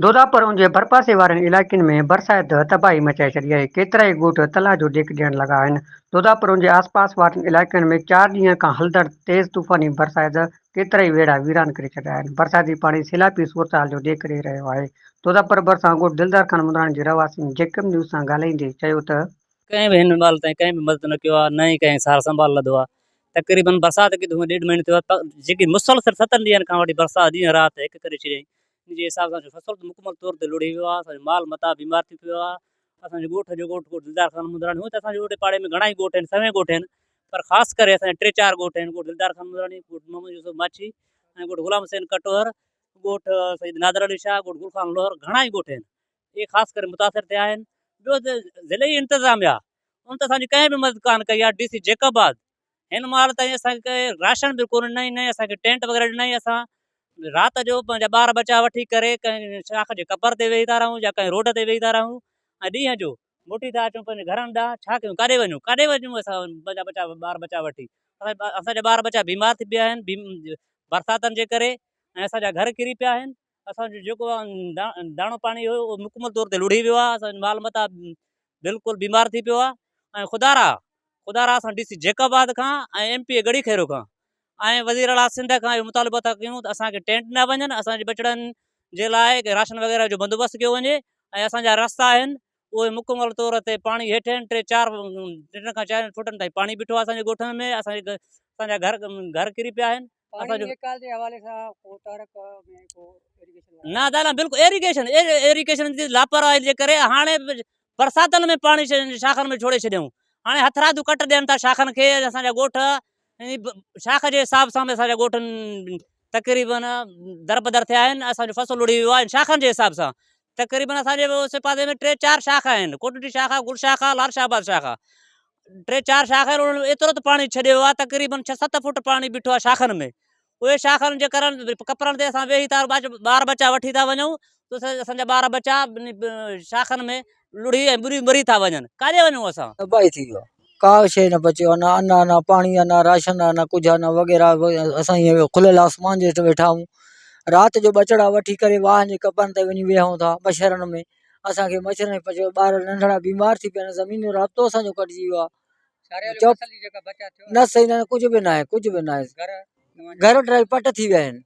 دوداپور ان جي ڀرپاسي وارن علائقن ۾ برسات تباهي مچائي ڇڏي آهي، ڪيترائي ڳوٺ تلاء جو ڏيک ڏيڻ لڳا آهن. دوداپور ان جي آسپاس وارن علائقن ۾ چار ڏينهن کان هلندڙ تيز طوفاني برسات ڪيترائي ويڙها ويران ڪري ڇڏيا آهن. برساتي پاڻي سيلابي صورتحال جو ڏيک ڏئي رهيو آهي. دوداپور ڀرسان ڳوٺ دلدار خان مندراڻي جي رهواسين جيڪب نيوز سان ڳالهائيندي چيو ته، ڪنهن به هن مهل تائين ڪنهن به مدد نه ڪيو آهي نه ئي ڪنهن سار سنڀال لڌو آهي. تقريبن برسات کي ڏيڍ مهينو ٿيو آهي جيڪي مسلسل ستن ڏينهن کان وٺي برسات ڏينهن رات هڪ ڪري ڇڏيائين ان جي حساب سان فصل ته مڪمل طور تي لڙهي ويو آهي، اسان جو مال متاع بيمار ٿي پيو آهي، اسان جو ڳوٺ جو ڳوٺ ڳوٺ دلدار خان مندراڻي هونء ته اسان جي اوڙي پاڙي ۾ گهڻا ئي ڳوٺ آهن سوين ڳوٺ آهن پر خاص ڪري اسان جا ٽي چار ڳوٺ آهن ڳوٺ دلدار خان مندراڻي، ڳوٺ محمد يوسف ماڇي ۽ ڳوٺ غلام حسين ڪٽوهر، ڳوٺ سيد نادر علي شاهه، ڳوٺ گل خان لوهر گهڻا ئي ڳوٺ آهن اهي خاص ڪري متاثر ٿيا آهن ٻيو ته ضلعي انتظاميا ان ته اسان جي ڪنهن به مدد ڪانه ڪئي آهي ڊي سي جيڪب آباد هن مهل تائين اسان کي راشن به ڪونه ڏنائين نه اسان کي ٽينٽ وغيره ڏنائين اسان رات جو پنهنجا ٻار ٻچا وٺي ڪري ڪنهن شاخ جي ڪپر تي ويهي ٿا رهون يا ڪنهن روڊ تي ويهي ٿا رهون ۽ ڏينهن جو موٽي ٿا اچون پنهنجي گهرن ڏانهن ڇا ڪيون ڪاڏي وڃون ڪاڏي وڃون اسان پنهنجا ٻچا ٻار ٻچا وٺي اسان جا ٻار ٻچا بيمار ٿي پيا آهن برساتن جي ڪري ۽ اسان جا گهر ڪري پيا آهن اسان جو جيڪو داڻو پاڻي هيو اهو مڪمل طور تي لڙهي ويو آهي اسان جو مال متاع بلڪل بيمار ٿي پيو آهي ۽ خدا را خدا را اسان ڊي سي جيڪب آباد کان ۽ ايم پي اي ڳڙهي خيرو کان ۽ وزير اعليٰ سنڌ کان اهو مطالبو ٿا ڪيون ته اسان کي ٽينٽ ڏنا وڃن اسان جي ٻچڙن جي لاء راشن وغيره جو بندوبست ڪيو وڃي ۽ اسان جا رستا آهن اهي مڪمل طور تي پاڻي هيٺ آهن ٽي چار ٽن کان چارن فوٽن تائين پاڻي بيٺو آهي اسان جي ڳوٺن ۾ اسان جي اسان جا گهر گهر ڪري پيا آهن پاڻي نيڪال جي حوالي سان ڪو تحرڪ ۾ ڪو ايريگيشن نه دادا بلڪل ايريگيشن ايريگيشن جي لاپرواهي جي ڪري هاڻي برساتن ۾ پاڻي شاخن ۾ ڇوڙي ڇڏيائون هاڻي هٿرادو ڪٽ ڏين ٿا شاخن کي اسان جا ڳوٺ شاخ جي حساب سان به اسان جا ڳوٺ تقريبن دربدر ٿيا آهن اسان جو فصل لڙي ويو آهي شاخن جي حساب سان تقريبن اسان جي اوسي پاسي ۾ ٽي چار شاخ آهن ڪوٽڙي شاخ آهي گل شاخ آهي لال شاهه آباد شاخ آهي ٽي چار شاخ آهن انهن ۾ ايترو ته پاڻي ڇڏيو ويو آهي تقريبن ڇهه ست فوٽ پاڻي بيٺو آهي شاخن ۾ اهي شاخن جي ڪرڻ ڪپرن تي اسان ويهي ٿا ٻار ٻچا وٺي ٿا وڃون ته اسان جا ٻار ٻچا شاخن ۾ لڙهي ۽ ٻري مري ٿا وڃن ڪاڏي وڃون اسان. تباهي ٿي ويو آهي ڪا شيء نه بچيو آهي نه ان آهي نه پاڻي آهي نه راشن آهي نه ڪجهه آهي نه وغيره اسان ائين کليل آسمان جي هيٺ ويٺا آهيون رات جو ٻچڙا وٺي ڪري واهن جي ڪپن تي وڃي ويهون ٿا مڇرن ۾ اسانکي مڇرن پڇيو ٻار ننڍڙا بيمار ٿي پيا آهن زمين جو رابطو اسانجو ڪٽجي ويو آهي نه سائين نه ڪجهه به ناهي ڪجهه به ناهي گهر ڊاهي پٽ ٿي ويا آهن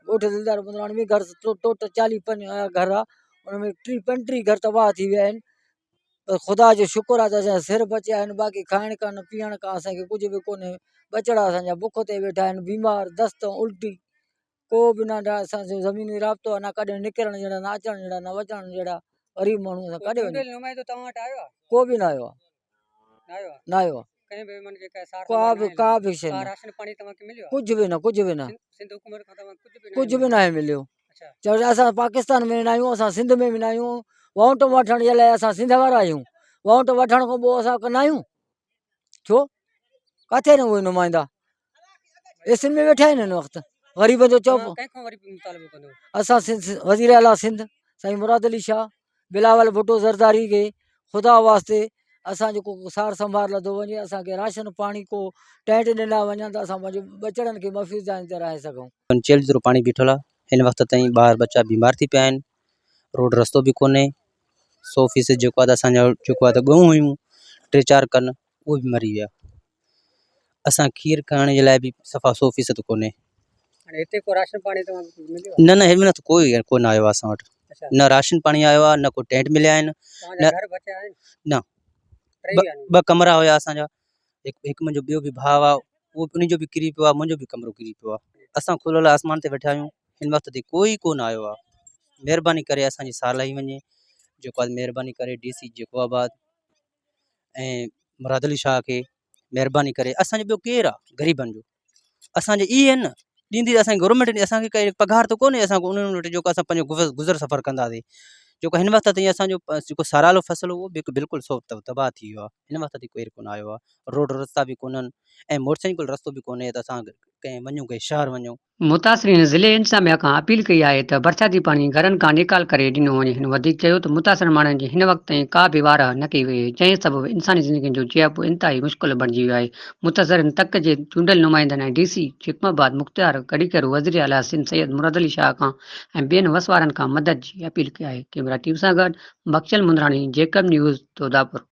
ڳوٺ دلدار مندراڻي ۾ گهر ٽوٽل چاليهه پنجاهه گهر آهي ان ۾ ٽيهه پنجٽيهه گهر تباهه ٿي ويا آهن پر خدا جو شڪر آهي ته اسان جا سر بچيا آهن باقي کائڻ کان نه پيئڻ کان اسان کي ڪجهه به ڪونهي ٻچڙا اسان جا بک تي ويٺا آهن بيمار دست ۽ الٽي ڪو به نه اسان جو زميني رابطو آهي نه ڪڏهن نڪرڻ جهڙا نه اچڻ جهڙا نه وچڻ جهڙا غريب ماڻهو اسان ڪاڏي وڃون ڪو به نه آيو آهي نه آيو آهي ڪا به ڪا به شيء نه ڪجهه به نه ڪجهه به نه ڪجهه به ناهي مليو چئو اسان پاڪستان ۾ نه آهيون اسان سنڌ ۾ به نه آهيون ووٽ وٺڻ جي لاء اسان سنڌ وارا آهيون ووٽ وٺڻ کان پوء اسان ڪندا آهيون ڇو ڪاٿي آهن اهي نمائندا ايسن ۾ ويٺا آهن هن وقت غريبن جو چئو اسان وزير اعليٰ سنڌ سائين مراد علي شاهه بلاول ڀٽو زرداري کي خدا واسطي اسان جو ڪو سار سنڀار لڌو وڃي اسان کي راشن پاڻي ڪو ٽينٽ ڏنا وڃن ته اسان پنهنجي ٻچڙن کي محفوظ جاين تي رهائي سگهون. چيلهه جيترو پاڻي بيٺل آ هن وقت تائين ٻار ٻچا بيمار ٿي پيا آهن روڊ رستو به ڪونهي سو فيصد جيڪو آ ته اسان جا جيڪو آ ته ڳئون هيون ٽي چار ڪن اهي به مري ويا اسان کير کائڻ جي لاء به صفا سو فيصد ڪونهي. هاڻي هتي ڪو راشن پاڻي توهان کي ڪجهه مليو آهي؟ نه نه هن مهل ته ڪوئي ڪونه آيو آهي اسان وٽ نه راشن پاڻي آيو آهي نه ڪو ٽينٽ مليا آهن توهان جا گهر بچيا آهن؟ نه ٻه ڪمرا هيا اسان جا هڪ هڪ منهنجو ٻيو به ڀاء آهي اهو ان جو به ڪري پيو آهي منهنجو به ڪمرو ڪري پيو آهي اسان کليل آسمان تي ويٺا آهيون هن وقت تي ڪوئي ڪونه آيو آهي مهرباني ڪري اسان جي سار لهي وڃي جيڪو آهي مهرباني ڪري ڊي سي جيڪو آباد ۽ مراد علي شاهه کي مهرباني ڪري اسان جو ٻيو ڪير آ غريبن جو اسان جي اهي آهن نه ڏيندي اسان کي گورنمينٽ ڏيندي اسان کي ڪائي پگهار ته ڪونهي اسان انهن وٽ جيڪو اسان پنهنجو گذر سفر ڪنداسين جيڪو هن وقت تائين اسان جو جيڪو سارالو فصل هو اهو بلڪل سو تباهه ٿي ويو آهي هن وقت تائين ڪير ڪونه آيو آهي روڊ رستا به ڪونهن ۽ موٽر سائيڪل رستو به ڪونهي ته اسان ڪنهن وڃون ڪنهن شهر وڃون. متاثرين ضلعي انتظاميا کان اپيل ڪئي آهي ته برساتي پاڻي گهرن کان نيڪال ڪري ڏنو وڃي. هن وڌيڪ چيو ته متاثر ماڻهن جي هن وقت تائين ڪا به واهر نه ڪئي وئي آهي جنهن سبب انساني زندگين جو جياپو انتهائي مشڪل بڻجي ويو آهي. متاثرين تڪ جي چونڊيل نمائندن ۽ ڊي سي جيڪب آباد مختيار ڪڙيڪر وزير اعليٰ سنڌ سيد مراد علي شاهه کان ۽ ٻين وس وارن کان مدد جي اپيل ڪئي آهي. ڪئميرا ٽيم سان گڏ بخشل مندراڻي، جيڪب نيوز، دوداپور.